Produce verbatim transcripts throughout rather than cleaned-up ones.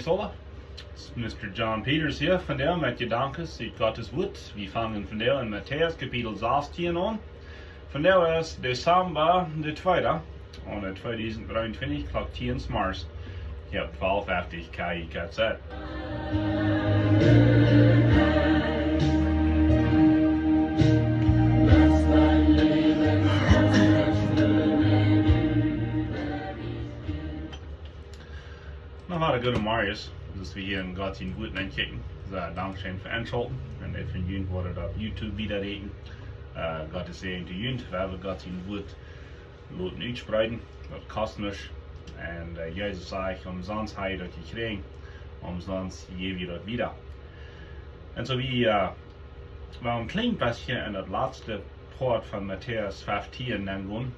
Hola, it's Mister John Peters hia. Vondoag met Jedanken ut Gottes Wuat. Wie fangen vondoag en Matäus Kapitel sastieen aun. Vondoag es Dezamba de tweede, aun de tweedusent dreeuntwintich, Klock tieen zemorjes. Hia opp twalf fefty K I K Z. Noch mol een gooden Morjen, daut wie hia en Gott sien Wuat nenkjikjen. Soo, dankscheen fa enschalten. Un ekj froag junt, waut jie opp YouTube wieda räden. Äh, Gott sien Säajen to junt, wie haben Gott sien Wuat loten utspreeden, daut kost nuscht. Un, äh, Jesus säd, omsonst hab jie daut jekjräajen, omsonst jäw jie daut wieda. Un soo wie, äh, wie een kjlien bät en daut latste Poat von Matäus feftieen nengonen.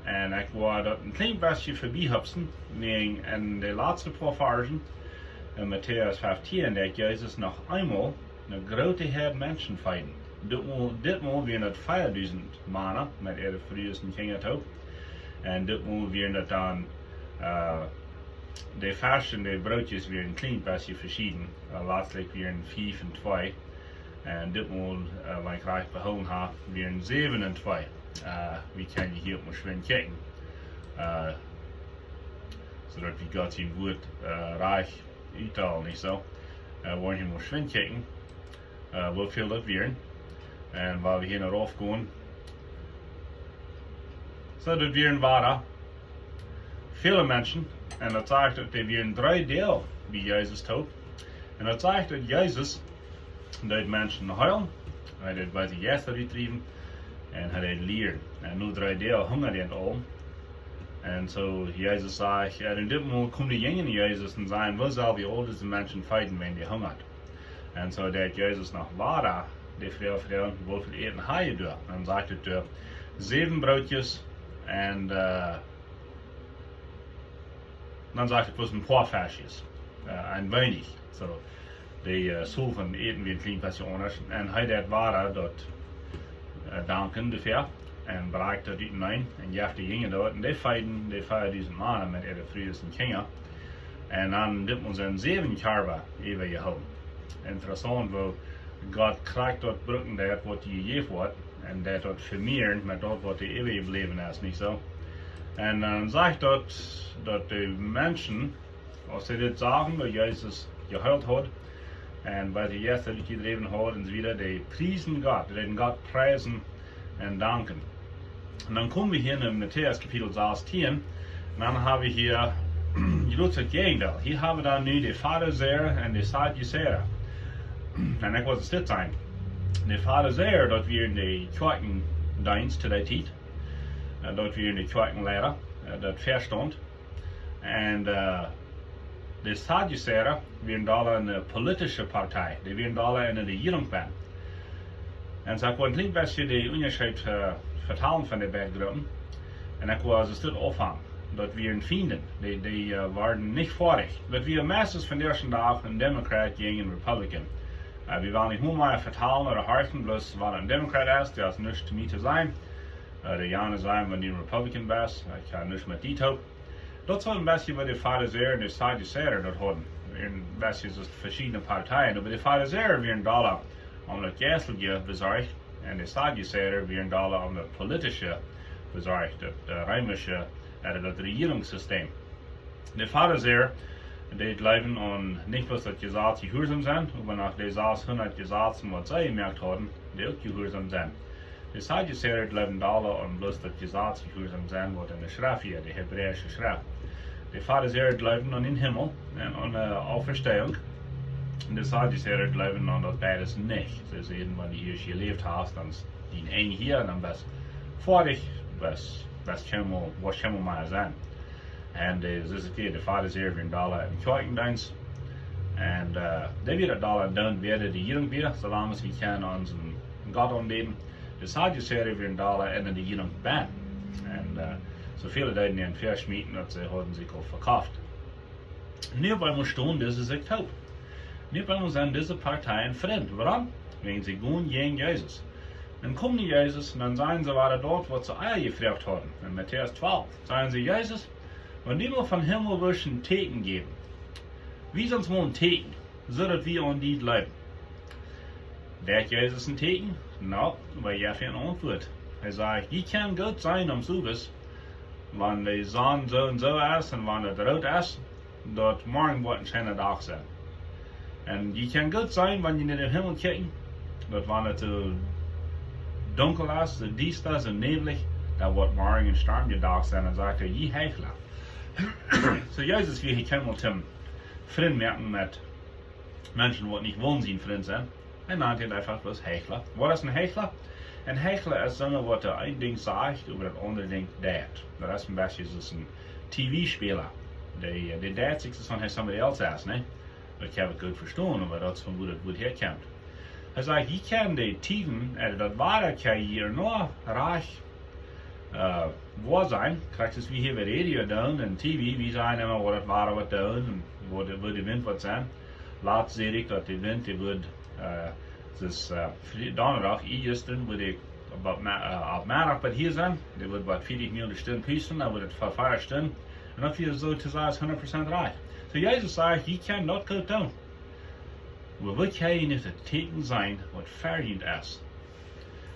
Un ekj wull daut een kjlien bät vebie hupsen, wäajen en de latste poa Varzen en Matäus feftieen, deit Jesus noch eemol eene groote Häad Menschen feeden. Ditmol, ditmol wieren daut veadusent Mana met äare Frues un Kjinja toop. Un ditmol wieren daut dan, äh, de Fesch un de Brootjes wieren een kjlien bät veschieden. Äh, latstlich wieren fief un twee. Un ditmol, äh, wan ekj rajcht behoolen hab, wieren säwen un twee. Äh, wie kjennen hia opp mol schwind kjikjen. Äh, soo daut wie Gott sien Wuat, äh, rajcht uttalen, nich soo? Äh, woaren wie mol schwind kjikjen, äh, woo väl daut wieren. Un wan wie hia no rauf gonen, soo daut wieren wada väle Menschen. Un daut sajcht, daut dee wieren dree Doag bie Jesus toop. Un daut sajcht, daut Jesus deed Menschen heelen. Hee deed beese Jeista utdriewen. Un hee deed lieren. Un no dree Doag hungaden dee aul. Un soo Jesus säd, jo, un ditmol kjeemen de Jinja no Jesus un säden: "Woo sell wie aul dise Menschen feeden, wan dee hungren?" Un soo deed Jesus noch wada de Froag froagen: "Woo väl Äten hab jie doa?" Un dan sajcht hee: "Säwen Brootjes un, äh," dan sajcht hee, "Bloos een poa Feschjes, äh, een weinich." Soo, de, äh, Tol von Äten wia een kjlien bät aundasch. Un hee deed wada daut, äh, danken doafäa un brakjt daut uteneen un jeef de Jinja daut. Un dee feeden de veadusent Mana met äare Frues un Kjinja. Un dan ditmol sent säwen Kjarwa äwajebläwen. Interessaunt, woo Gott krakjt daut brucken deed, waut hee jejäft haud, un daut daut vemieren met daut, waut doa äwajebläwen es, nich soo? Un dan sajcht daut, daut de Menschen, aus see dit sagen, daut Jesus jeheelt haud, un waut hee ieescht utjedräwen haud, un soo wieda, dee priesen Gott, dee deeden Gott priesen un danken. Un dan kome wie hia en Matäus Kapitel sastieen, un dan hab wie hia, jie doot daut Jäajendeel. Hia hab wie dan nu de Farisäa un de Saduzäa. Un ekj wull dit sajen. De Farisäa, daut wieren de Kjoakjendeenst to dee Tiet. Äh, daut wieren de Kjoakjenleida, äh, daut Vestaunt. Un, äh, de Saduzäa wieren doa eene politische Partei. Dee wieren doa enne Rejierunk bennen. Un soo ekj wull een kjlien bät dän Unjascheet, äh, vetalen von de beid Gruppen. Un ekj wull soo dit aunfangen. Daut wieren Fienden. Dee, dee, äh, wieren nich foadich. Daut wia meistens vondoag dän Dach een Democrat jäajen een Republican. Äh, wie wellen nich mea vetalen ooda horchen, bloos wan een Democrat es, daut es nuscht mea to sajen. Äh, de Jane sajen, wan du een Republican best, ekj hab nuscht met die to doonen. Daut es een bät waut de Farisäa un de Saduzäa doa hauden. Een bät soo veschiedne Parteien. Oba de Farisäa wieren doa om daut Jeistelje besorcht, un de Saduzäa wieren doa om daut Politische besorcht, daut, äh, reemische, äh, daut Rejierungssistem. De Farisäa, dee jleewden aun nich bloos daut Jesaz jehuarsom sennen, oba noch de sashundat Jesazen, waut see jemoakt hauden, dee uk jehuarsom sennen. De Saduzäa jleewden doa aun bloos daut Jesaz jehuarsom sennen, waut enne Schreft wia, de hebräische Schreft. De Farisäa jleewden aun dän Himmel un aun de Auferstehung. De Saduzäa jleewden aun daut beides nich. See säden, wan du hia jeläft hast, dan es dien Enj hia, dan best foadich, best, best kjeenmol, woascht kjeenmol mea sennen. Un, äh, soo es daut, de Farisäa wieren doa em Kjoakjendeenst. Un, äh, dee wieren doa aun doonen, wäa de Rejierunk wia, soo lang aus wie kjennen onsen Gott aunbäden. De Saduzäa wieren doa enne Rejierunk bennen. Un, äh, soo väle deeden an veschmieten, daut see hauden sikj aul vekofft. Nu opp eemol stonen dise sikj toop. Nu opp eemol sent dise Parteien Frind. Wuarom? Wäajen see gonen jäajen Jesus. Dan komen dee Jesus un dan sajen see wada daut, waut see ea jefroacht hauden. En Matäus twalf sajen see: "Jesus, wan du mie von Himmel wurscht een Tieekjen jäwen, Wies ons mol een Tieekjen, soo daut wie aun die jleewen. Deed Jesus een Tieekjen? Nä, oba hee jeef an Auntwuat. Hee säd: Jie kjennen goot seenen om Sowes, wan de Sonn soo un soo es un wan et root es, daut morjen woat een scheena Dach sennen. Un jie kjennen goot seenen, wan jie no dän Himmel kjikjen, daut wan et soo dunkel es, soo diesta, soo näwlich, dan woat morjen een stormja Dach sennen. Dan sajcht hee: Jie Heichla. Soo Jesus wia hia kjeenmol toom Frind moaken met Menschen, waut nich wullen sien Frind sennen. Hee nand an eefach bloos Heichla. Waut es een Heichla? Een Heichla es soona, waut de een Dinkj sajcht, oba daut aundre Dinkj deit. Daut es een bät soo aus een T V-Späla. Dee, dee deit sikj soo aus hee somebody else es, nä? Daut kaun ekj goot vestonen, oba daut es von wua daut Wuat häakjemt. Hee sajcht: Jie kjennen de Tieden, äh, daut Wada kjenn jie hia noch rajcht, äh, woa sennen. Krakjt soo aus wie hia bie Radio doonen un T V, wie sajen emma, waut daut Wada woat doonen un woo de, woo de Wint woat sennen. Latst säd ekj, daut de Wint, dee woat, äh, dis, äh, Fri-, Donnadach, ea jistren, woat dee opp, opp Ma-, äh, opp Meddach bat hia sennen. Dee woat bat vieetich Miel de Stund pusten, dan woat et fa fief Stunden. Un daut wia soo to sajen hundat Prozent rajcht. Soo Jesus sajcht: Jie kjennen daut goot doonen. Oba waut jie nich daut Tieekjen seenen, waut fa junt es.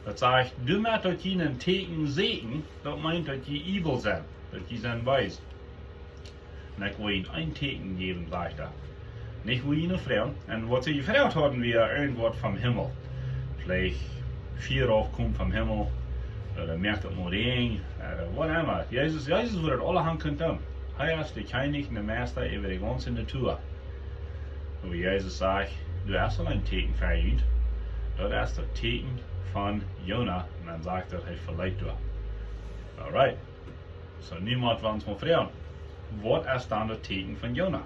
Daut sajcht, doamet daut jie een Tieekjen sieekjen, daut meent daut jie evil sent, daut jie sent bees. Un ekj well junt een Tieekjen jäwen, sajcht hee. Nich woo jie no froagen. Un waut see jefroagt hauden, wia irjentwaut vom Himmel. Veleicht Fia rauf kjemt vom Himmel, ooda moakt et mol Räajen, ooda whatever. Jesus, Jesus wudd daut aulahaunt kunnen doonen. Hee es de Kjennich un de Meista äwa de gaunze Natua. Oba Jesus sajcht: Doa es aul een Tieekjen fa junt. Daut es daut Tieekjen von Jona. Un dan sajcht hee, hee veleet doa. Alright. Soo, nu mott wie ons mol froagen: Waut es dan daut Tieekjen von Jona?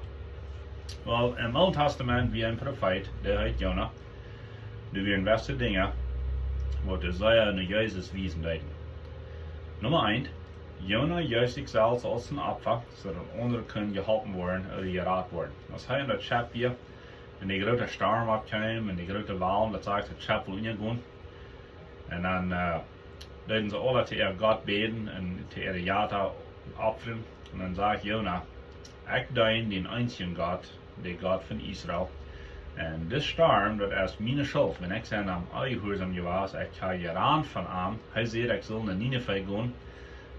Well, em Oolen Tastament wia een Profeet, dee heet Jona. Doa wieren beste Dinja, waut de Seela no Jesus wiesen deeden. Numma eent, Jona jeef sikj selfst aus een Opfa, soo daut aundre kunnen jeholpen woaren ooda jerat woaren. Aus hee en daut Schepp wia, un de groote Storm oppkjeem un de groote Wellen, daut sajcht, daut Schepp wull unjagonen. Un dan, äh, deeden see aula to äa Gott bäden un to äare Jetta opfren. Un dan sajcht Jona: Ekj deen dän eensjen Gott, de Gott von Israel. Un dis Storm, daut es miene Schult, wiels ekj sie am onjehuarsom jewast, ekj hab jerant von am. Hee säd, ekj sull no Ninive gonen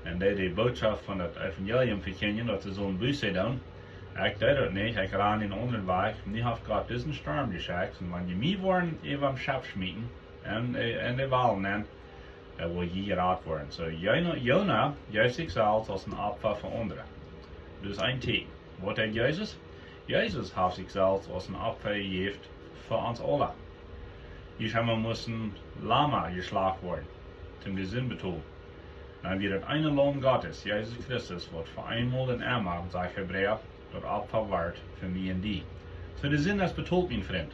un dee de Bootschoft von daut Evangelium vekjindjen, daut see sullen Buße doonen. Ekj deed daut nich, ekj rand dän aundren Wajch. Nu haft Gott disen Storm jeschekjt, un wan jie mie woaren äwa daut Schepp schmieten un, äh, en de Wellen nenn, dan woa jie jerat woaren. Soo, Jona, Jona jeef sikj selfst aus een Opfa fa aundre. Daut es een Tieekjen. Waut deed Jesus? Jesus haft sikj selfst aus een Opfa jejäft fa ons aula. Hia haben wie mussten Lamma jeschlacht woaren, toom de Sind betolen. Dan wia daut eene Laum Gottes, Jesus Christus, waut fa eemol un emma, sajcht Hebräa, daut Opfa wort fa mie un die. Soo, de Sind es betolt, mien Frint.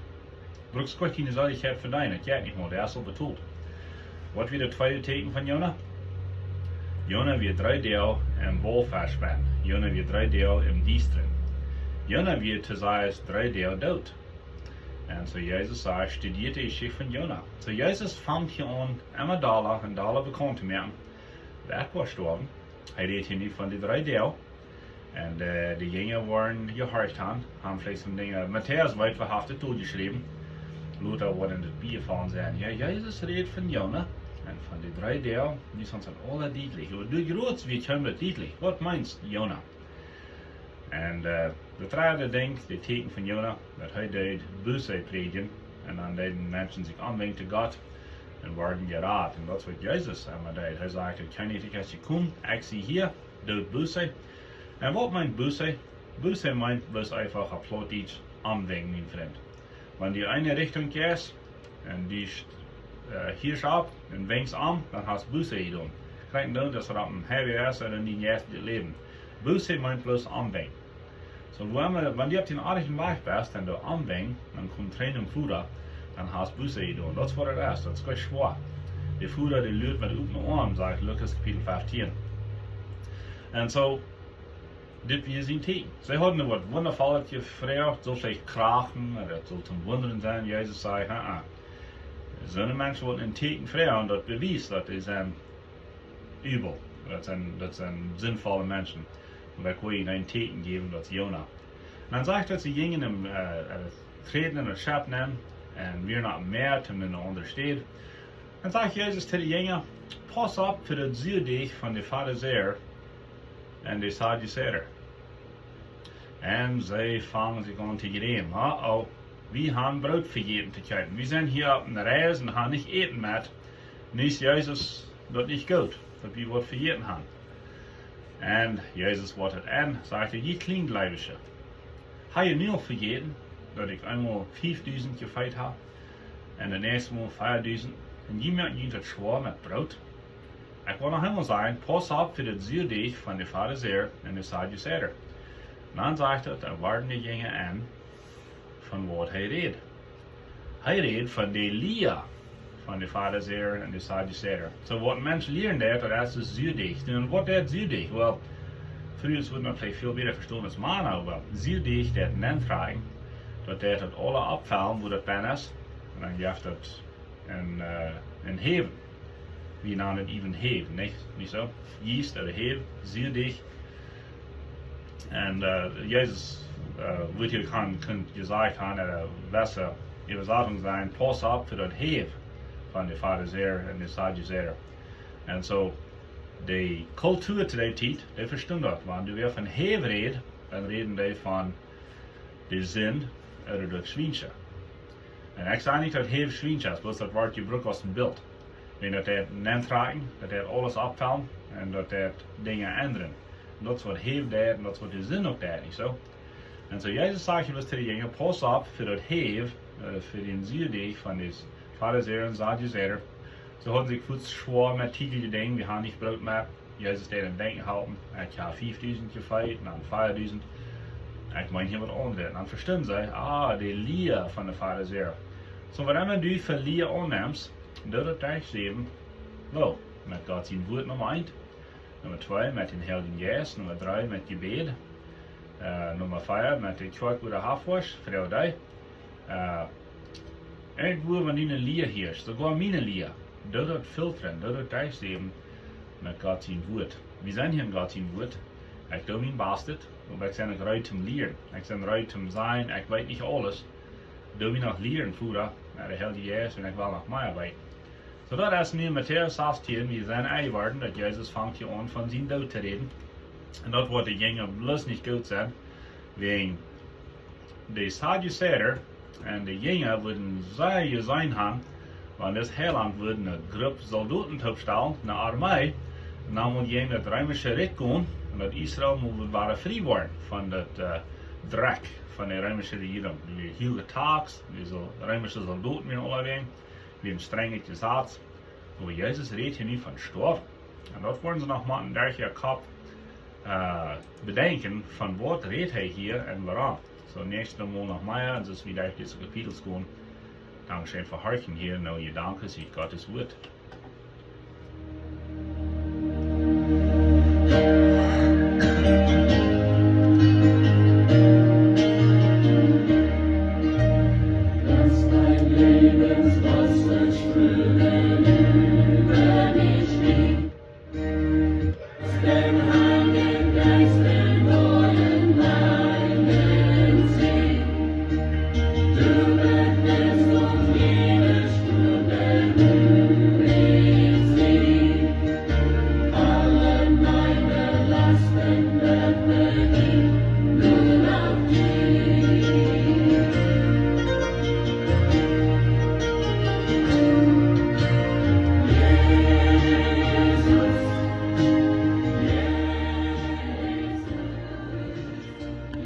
Brukst goanich de Seelichkjeit vedeenen, daut jeit nich mol, dee es aul betolt. Waut wia daut tweede Tieekjen von Jona? Jona wia dree Doag em Waulfesch bennen. Jona wia dree Doag em Diestren. Jona wia to sajen dree Doag doot. Un soo Jesus sajcht: Studiet de Jeschicht von Jona. Soo Jesus fangt hia aun, emma dolla un dolla bekaunt to moaken, daut hee woat stoawen. Hee rät hia nu von de dree Doag. Un, äh, de Jinja woaren jehorcht haben, haben veleicht soone Dinja, Matäus weet, waut haft daut doa jeschräwen. Lota woat daut biejefoaren sennen. Jo, Jesus rät von Jona un von de dree Doag, nu es ons daut aula dietlich. Oba doa jrod wia daut dietlich. Waut meent Jona? Un, äh, daut dredde Dinkj, daut Tieekjen von Jona, daut hee deed Buße prädjen. Un dan deeden Menschen sikj omwenjen to Gott un worden jerat. Un daut es waut Jesus emma deed. Hee säd: Ekj sie hia, ekj sie hia, doot Buße. Un waut meent Buße? Buße meent bloos eefach opp Plautdietsch omwenjen, mien Frint. Wan du eene Richtunk jeist un du, äh, hia opp un wenkjst om, dan hast Buße jedonen. Krakjt soo, daut es opp een Highway es un en dien jeistlichet Läwen. Buße meent bloos omwenjen. Soo, wan, wan du opp dän orrajchten Wajch best un du omwenkjst, dan kjemt trigj no dän Voda, dan hast Buße jedonen. Daut es waut et es, daut es goanich schwoa. De Voda, dee luat met opne Oarms, sajcht Lukas Kapitel feftieen. Un soo, dit wia sien Tieekjen. See hauden waut Wundavollet jefroacht, sull veleicht Krauft, daut sull toom Wundren sennen. Jesus säd: Haa, haa. Soone Menschen, waut een Tieekjen froagen, daut bewiest, daut dee sent evil. Daut sent, daut sent sindvolle Menschen. Un ekj well junt een Tieekjen jäwen, daut es Jona. Dan sajcht daut, see jinjen em, äh, äh, träden en daut Schepp nenn un wieren opp em Mäa, toom no ne aundre Städ. Dan sajcht Jesus to de Jinja: "Pausst opp fa daut Suadeech von de Farisäa un de Sadduceer." Un see fangen sikj aun to jräwen: "Oh, oh, wie haben Broot vejäten to kjeepen. Wie sent hia opp ne Reis un haben nich Äten met. Nu es Jesus daut nich goot, daut wie waut vejäten haben." Un Jesus woat daut en, sajcht hee: "Jie Kjliengleewje, hab jie nu aul vejäten, daut ekj eemol fiefdusent jefeet hab un daut näakjste Mol veadusent? Un jie moaken junt daut schwoa met Broot? Ekj well noch eemol sajen: Pausst opp fa daut Suadeech von de Farisäa un de Sadduceer." Dan sajcht daut, dan worden de Jinja en von waut hee räd. Hee räd von de Lia von de Farisäa un de Sadduceer. Soo, waut Mensch lieren deit, daut es daut Suadeech. Nu, un waut deit Suadeech? Well, Frues wudden daut veleicht väl bäta vestonen aus Mana, oba Suadeech deit nentrakjen. Daut deit daut aule aufpellen, wua daut benn es. Un dan jeft daut en, äh, en Häw. Wie nanen daut iewen Häw, nich? Nich soo? Jiest ooda Häw, Suadeech. Un, äh, Jesus, äh, wudd hia kaun, kunn jesajcht haben, äh, bessre Äwasatunk sennen: "Pausst opp fa daut Häw von de Farisäa un de Sadduceer." Un soo, de Kultua to dee Tiet, dee vestunt daut. Wan du wäa von Häw räd, dan räden dee von de Sind ooda daut Schwiensche. Un ekj saj nich daut Häw Schwiensche es, bloos daut woat jebrukt aus een Bilt. Wan daut deit nentrakjen, daut deit aules aufpellen un daut deit Dinja endren. Un daut es waut Häw deit un daut es waut de Sind uk deit, nich soo? Un soo Jesus sajcht hia bloos to de Jinja: "Pausst opp fa daut Häw, äh, fa dän Suadeech von de Farisäa un Sadduceer." See hauden sikj fuaz schwoa met dee Dinja: "Wie haben nich Broot met." Jesus deed an denkjen halpen: "Ekj hab fiefdusent jefeet un dan veadusent. Ekj meen hia waut aundret." Un dan vestunden see: "Ah, de Lia von de Farisäa." Soo, waut emma du fa Lia aunnemst, doo daut derchsäwen. Woo? Met Gott sien Wuat, Numma eent. Numma twee, met dän Heiljen Jeist. Numma dree, met Jebäd. Äh, Numma vea, met de Kjoakj ooda Haftwosch, froag dee. Äh, irjentwua, wan du ne Lia hieescht, soogoa miene Lia, doo daut filtren, doo daut derchsäwen met Gott sien Wuat. Wie sent hia en Gott sien Wuat. Ekj doo mien Bastet, oba ekj sie uk reed toom lieren. Ekj sie reed toom sajen: "Ekj weet nich aules. Doo mie noch lieren, Voda, met de Heilje Jeist, un ekj well noch mea weeten." Soo, daut es nu Matäus sastieen, wie sent enjeworden, daut Jesus fangt hia aun von sien Doot to räden. Un daut woat de Jinja bloos nich goot sennen, wäajen de Sadduceer un de Jinja wudden sea jeseenen haben, wan dis Heilaunt wudd ne Grupp Soldoten toopstalen, ne Armee, un dan mol jäajen daut reemische Rikj gonen, un daut Israel mol wudd wada frie woaren von daut, äh, Drekj von de reemische Rejierunk. Dee huage Tax, dee Sol-, reemische Soldoten wieren aulawäajen, wia een strenjet Jesaz. Oba Jesus rät hia nu von stoawen. Un daut woaren see noch mol derch äa Kopp, äh, bedenkjen, von waut rät hee hia un wuarom. Soo, näakjstet Mol noch mea, un soo aus wie derch dise Kapitels gonen. Dankscheen fa horchen hia no Jedanken ut Gott sien Wuat.